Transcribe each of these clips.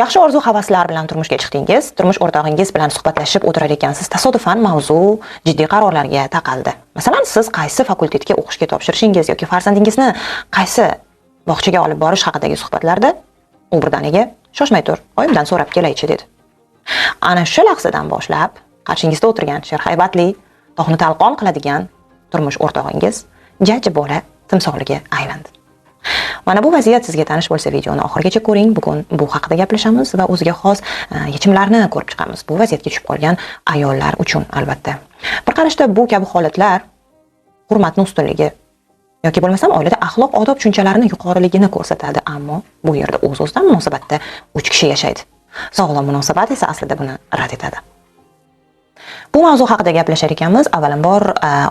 Yaxshi orzu havaslar bilan turmushga chiqdingiz, turmush o'rtog'ingiz bilan suhbatlashib o'tirar ekansiz, tasodifan mavzu jiddiy qarorlarga taqaldi. Masalan, siz qaysi fakultetga o'qishga topshirishingiz yoki farzandingizni qaysi bog'chaga olib borish haqidagi suhbatlarda u birdaniga "Shoshmay tur, oyimdan so'rab kelaychi" dedi. Ana shu lahzadan boshlab qarshingizda o'tirgan sherhaybatli, tog'ni talqon qiladigan turmush o'rtog'ingiz jajji bola timsoliga aylandi. Mana bu vaziyat sizga tanish bo'lsa, videoni oxirigacha ko'ring. Bugun bu haqida gaplashamiz va o'ziga xos yechimlarni ko'rib chiqamiz. Bu vaziyatga tushib qolgan ayollar uchun albatta. Bir qarashda bu kabi holatlar hurmatning ustunligi yoki bo'lmasam oilada axloq odob tushunchalarini yuqoriligini ko'rsatadi, ammo bu yerda o'z-o'zidan munosabatda 3 kishi yashaydi. Sog'lom munosabat esa aslida buni rad etadi. Bu mavzu haqida gaplashar ekanmiz, avvalambor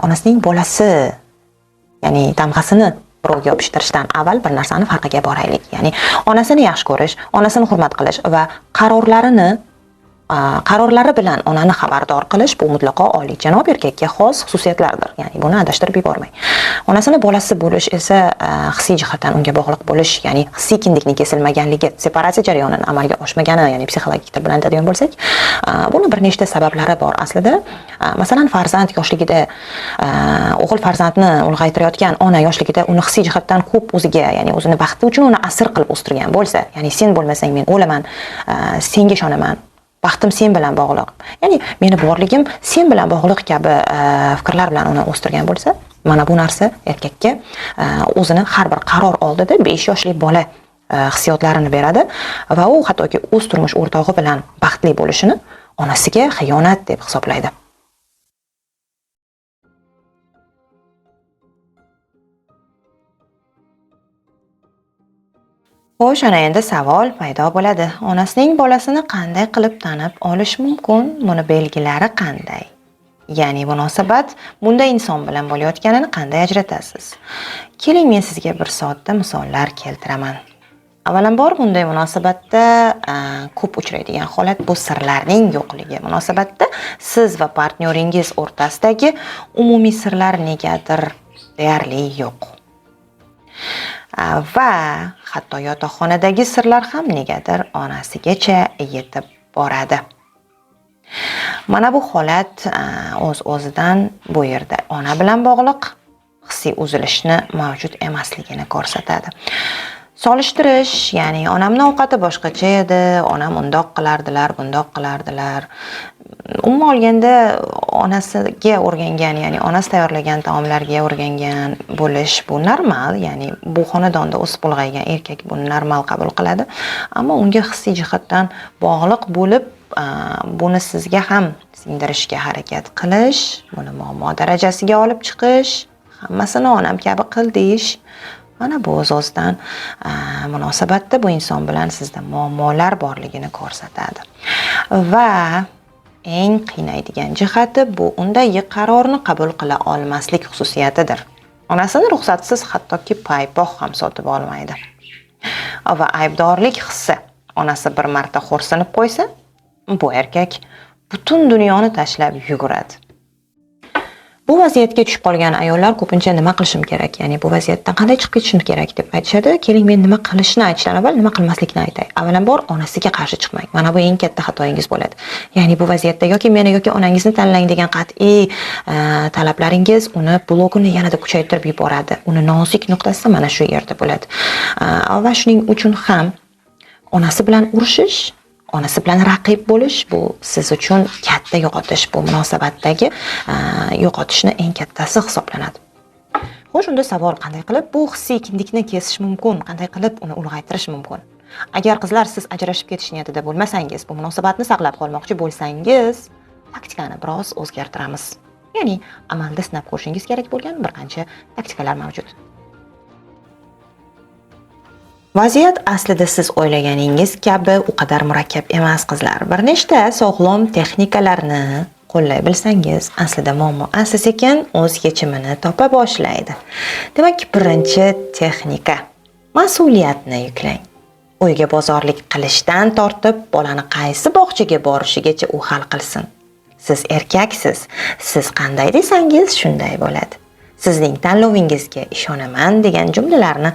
onasining bolasi, ya'ni tamg'asini birovga yopishtirishdan avval bir narsani farqiga boraylik. Ya'ni onasini yaxshi ko'rish, onasini hurmat qilish va qarorlari bilan onani xabardor qilish bu mutlaqo oliyjanob erkakka xos xususiyatlardir. Ya'ni buni adashtirib yubormang. Onasini bolasi bo'lish esa hissiy jihatdan unga bog'liq bo'lish, ya'ni hissiy kindikning kesilmaganligi, separatsiya jarayonini amalga oshmagani, ya'ni psixologik til bilan aytadigan bo'lsak, buni bir nechta sabablari bor aslida. Masalan, farzand yoshligida o'g'il farzandni ulg'aytirayotgan ona yoshligida uni hissiy jihatdan ko'p o'ziga, ya'ni o'zini baxti uchun uni asir qilib o'stirgan bo'lsa, ya'ni sen bo'lmasang men o'laman, senga ishonaman, baxtim sen bilan bog'liq, ya'ni meni borligim sen bilan bog'liq kabi fikrlar bilan uni o'stirgan bo'lsa, mana bu narsa erkakka o'zini har bir qaror oldida 5 yoshli bola hissiyotlarini beradi va u hattoki o'z turmush o'rtog'i bilan baxtli bo'lishini onasiga xiyonat deb hisoblaydi. Xo'sh, ana endi savol paydo bo'ladi. Onasining bolasini qanday qilib tanib olish mumkin? Buni belgilari qanday? Ya'ni munosabat bunday inson bilan bo'layotganini qanday ajratasiz? Keling, men sizga bir sodda misollar keltiraman. Avvalambor bunday munosabatda ko'p uchraydigan holat bu sirlarning yo'qligi. Munosabatda siz va partnyoringiz o'rtasidagi umumiy sirlar negadir deyarli yo'q. Va hatto yotoqxonadagi sirlar ham negadir onasigacha yetib boradi. Mana bu holat o'z-o'zidan bu yerda ona bilan bog'liq hissiy uzilishni mavjud emasligini ko'rsatadi. Solishtirish, ya'ni onamning ovqati boshqacha edi, onam undoq qilardilar, bundoq qilardilar. Umuman olganda onasiga o'rgangan, ya'ni onasi tayyorlagan taomlarga o'rgangan bo'lish bu normal, ya'ni bu xonadonda o'sib ulg'aygan erkak buni normal qabul qiladi. Ammo unga hissiy jihatdan bog'liq bo'lib, buni sizga ham singdirishga harakat qilish, buni muammo darajasiga olib chiqish, hammasini onam kabi qil deyish, mana bu o'z-o'zidan munosabatda bu inson bilan sizda muammolar borligini ko'rsatadi. Va eng qiynaydigan jihati bu undagi qarorni qabul qila olmaslik xususiyatidir. Onasini ruxsatsiz hattoki paypoq ham sotib olmaydi. Va aybdorlik hissi, onasi bir marta xo'rsinib qo'ysa, bu erkak butun dunyoni tashlab yuguradi. Bu vaziyatga tushib qolgan ayollar ko'pincha nima qilishim kerak, ya'ni bu vaziyatdan qanday chiqib ketishim kerak deb aytishadi. Keling, men nima qilishni aytishdan avval nima qilmaslikni aytay. Avvalambor onasiga qarshi chiqmang. Mana bu eng katta xatoyingiz bo'ladi. Ya'ni bu vaziyatda yoki meni yoki onangizni tanlang degan qat'iy talablaringiz uni blokini yanada kuchaytirib yuboradi. Uni nozik nuqtasi mana shu yerda bo'ladi. Va shuning uchun ham onasi bilan urushish, onasi bilan raqib bo'lish bu siz uchun katta yo'qotish, bu munosabatdagi yo'qotishni eng kattasi hisoblanadi. Xo'sh, unda savol, qanday qilib bu hissiy kindikni kesish mumkin, qanday qilib uni ulg'aytirish mumkin? Agar qizlar siz ajrashib ketish niyatida bo'lmasangiz, bu munosabatni saqlab qolmoqchi bo'lsangiz, taktikani biroz o'zgartiramiz. Ya'ni amalda sinab ko'rishingiz kerak bo'lgan bir qancha taktikalar mavjud. Vaziyat aslida siz o'ylaganingiz kabi u qadar murakkab emas, qizlar. Bir nechta sog'lom texnikalarni qo'llay bilsangiz, aslida muammo asta-sekin o'z yechimini topa boshlaydi. Demak, birinchi texnika: mas'uliyatni yuklang. Uyga bozorlik qilishdan tortib, bolani qaysi bog'chaga borishigacha u hal qilsin. Siz erkaksiz, siz qanday desangiz shunday bo'ladi. Sizning tanlovingizga ishonaman degan jumlalarni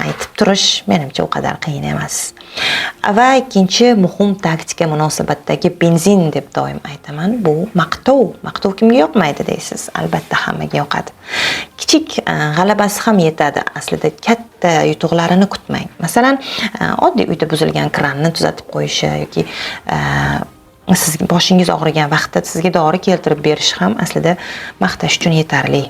aytib turish menimcha u qadar qiyin emas. Va ikkinchi muhim taktika, munosabatdagi benzin deb doim aytaman, bu maqtov. Maqtov kimga yoqmaydi deysiz? Albatta hammaga yoqadi. Kichik g'alabasi ham yetadi. Aslida katta yutuqlarini kutmang. Masalan, oddiy uyda buzilgan kranni tuzatib qo'yishi yoki siz boshingiz og'rigan vaqtda sizga dori keltirib berishi ham aslida maqtash uchun yetarli.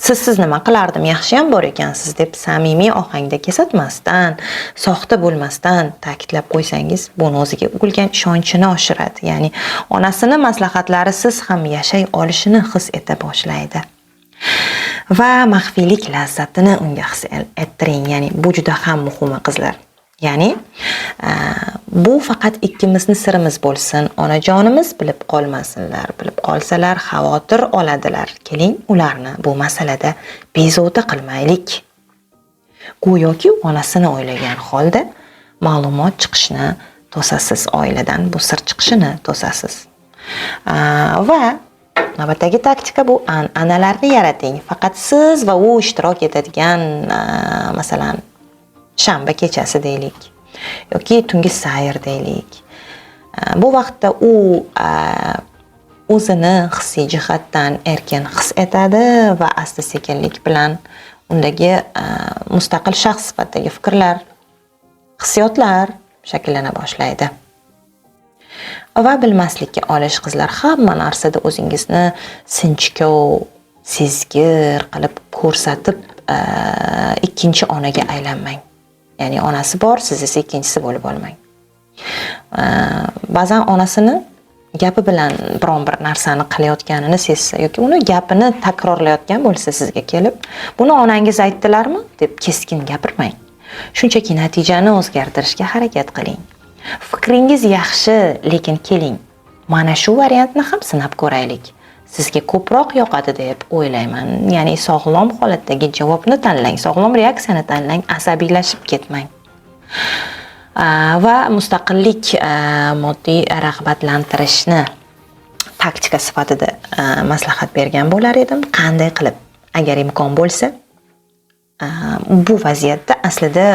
Sizsiz nima qilardim, yaxshiyam bor ekansiz deb samimiy ohangda, kesatmasdan, soxta bo'lmasdan ta'kidlab qo'ysangiz, buni o'ziga bo'lgan ishonchini oshiradi. Ya'ni onasini maslahatlarisiz ham yashay olishini his eta boshlaydi. Va maxfiylik lazzatini unga his ettiring. Ya'ni bu juda ham muhimi, qizlar. Ya'ni bu faqat ikkimizni sirimiz bo'lsin, onajonimiz bilib qolmasinlar, bilib qolsalar xavotir oladilar. Keling, ularni bu masalada bezovta qilmaylik. Go'yoki onasini o'ylagan holda ma'lumot chiqishini to'sasiz, oiladan bu sir chiqishini to'sasiz. Va navbatdagi taktika bu an'analarni yarating. Faqat siz va u ishtirok etadigan, masalan, shanba kechasi deylik yoki tungi sayr deylik. Bu vaqtda u o'zini hissiy jihatdan erkin his etadi va asta sekinlik bilan undagi mustaqil shaxs sifatidagi fikrlar, hissiyotlar shakllana boshlaydi. Va bilmaslikka olish, qizlar, hamma narsada o'zingizni sinchkov, sezgir qilib ko'rsatib, ikkinchi onaga aylanmang. Ya'ni onasi bor, siz esa ikkinchisi bo'lib olmang. Ba'zan onasini gapi bilan biron bir narsani qilayotganini sezsa yoki uni gapini takrorlayotgan bo'lsa sizga kelib, "Buni onangiz aytdilarmi?" deb keskin gapirmang. Shunchaki natijani o'zgartirishga harakat qiling. Fikringiz yaxshi, lekin keling, mana shu variantni ham sinab ko'raylik. Sizga ko'proq yoqadi deb o'ylayman. Ya'ni sog'lom holatdagi javobni tanlang, sog'lom reaksiyani tanlang, asabiylashib ketmang. Va mustaqillik, moddiy rag'batlantirishni taktika sifatida maslahat bergan bo'lar edim. Qanday qilib? Agar imkon bo'lsa, bu vaziyatda aslida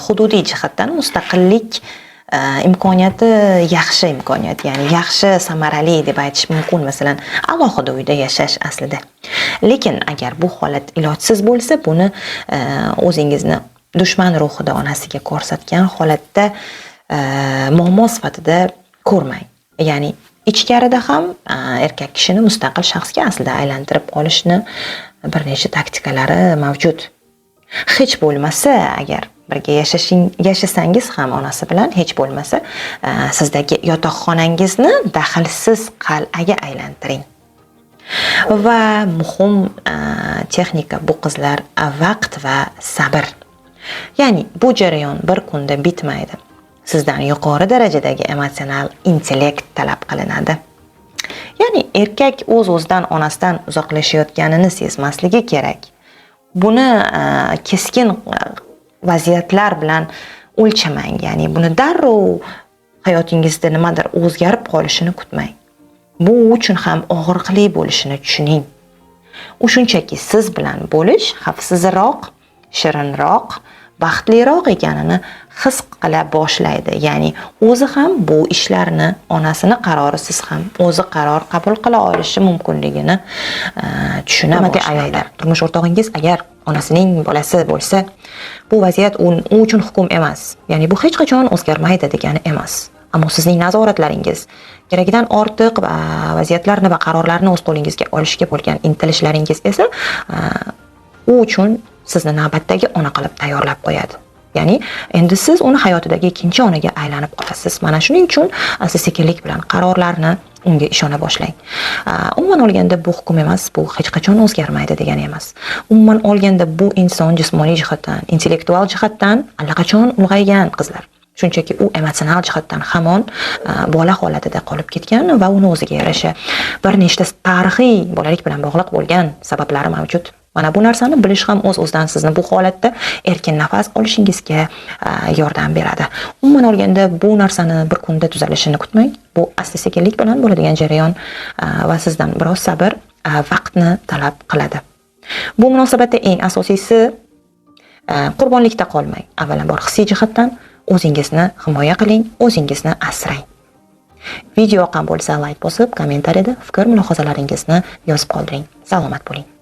hududiy jihatdan mustaqillik imkoniyati yaxshi imkoniyat, ya'ni yaxshi, samarali deb aytish mumkin, masalan, alohida uyda yashash aslida. Lekin agar bu holat ilojsiz bo'lsa, buni o'zingizni dushman ruhida onasiga ko'rsatgan holatda muammo sifatida ko'rmang. Ya'ni ichkarida ham erkak kishini mustaqil shaxsga aslida aylantirib olishni bir necha taktikalari mavjud. Hech bo'lmasa, agar birga yashasangiz ham onasi bilan, hech bo'lmasa sizdagi yotoqxonangizni daxlsiz qal'aga aylantiring. Va muhim texnika bu, qizlar, vaqt va sabr. Ya'ni bu jarayon bir kunda bitmaydi. Sizdan yuqori darajadagi emotsional intellekt talab qilinadi. Ya'ni erkak o'z-o'zidan onasidan uzoqlashayotganini sezmasligi kerak. Buni keskin vaziyatlar bilan o'lchamang. Ya'ni buni darrov hayotingizda nimadir o'zgarib qolishini kutmang. Bu uchun ham og'riqli bo'lishini tushuning. U shunchaki siz bilan bo'lish xavfsizroq, shirinroq, baxtliroq ekanini his qila boshlaydi. Ya'ni o'zi ham bu ishlarni onasini qarorisiz ham o'zi qaror qabul qila olishi mumkinligini tushuna boshlaydi. Ayollar, turmush o'rtog'ingiz agar onasining bolasi bo'lsa, bu vaziyat u uchun hukm emas. Ya'ni bu hech qachon o'zgarmaydi degani emas. Ammo sizning nazoratlaringiz keragidan ortiq va vaziyatlarni va qarorlarni o'z qo'lingizga olishga bo'lgan intilishlaringiz esa u uchun sizni navbatdagi ona qilib tayyorlab qo'yadi. Ya'ni endi siz uni hayotidagi ikkinchi onaga aylanib qolasiz. Mana shuning uchun asta sekinlik bilan qarorlarni unga ishona boshlang. Umuman olganda bu hukm emas, bu hech qachon o'zgarmaydi degani emas. Umuman olganda bu inson jismoniy jihatdan, intellektual jihatdan allaqachon ulg'aygan, qizlar. Shunchaki u emotsional jihatdan hamon bola holatida qolib ketgan va uni o'ziga yarasha bir nechta tarixiy bolalik bilan bog'liq bo'lgan sabablari mavjud. Mana bu narsani bilish ham o'z-o'zidan sizni bu holatda erkin nafas olishingizga yordam beradi. Umuman olganda bu narsani bir kunda tuzalishini kutmang. Bu asta-sekinlik bilan bo'ladigan jarayon va sizdan biroz sabr, vaqtni talab qiladi. Bu munosabatda eng asosiysi qurbonlikda qolmang. Avvalambor hissiy jihatdan o'zingizni himoya qiling, o'zingizni asrang. Video yoqqan bo'lsa, layk bosib, kommentariyada fikr mulohazalaringizni yozib qoldiring. Salomat bo'ling.